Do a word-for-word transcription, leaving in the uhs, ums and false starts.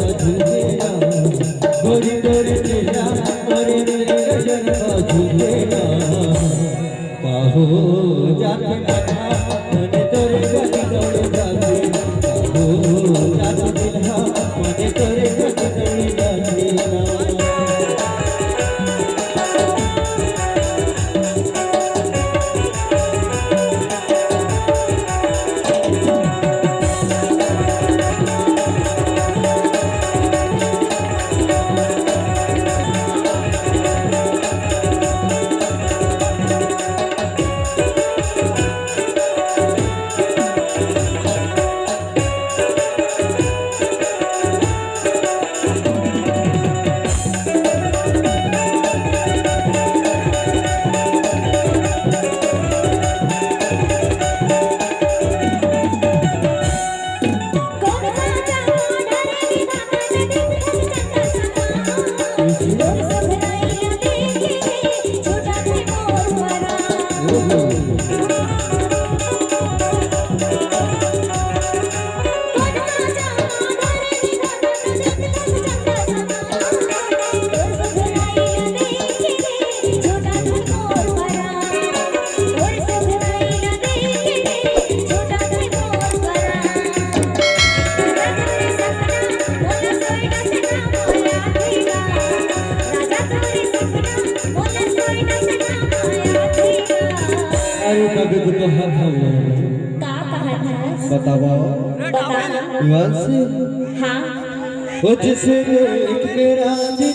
झूठे ना, गोरी तोर चेहरा, अरे मेरे गजन का झूठे ना। काहो जात दिलहा, मने तोरे गली दौड़ जाते। काहो जात दिलहा, मने तोरे गली दौड़ जाते ना। अरे तभी तो कहत हूँ। का कहत हस? बतावा। बता। हिमांशी। हाँ। वो जिसे देख मेरा दिल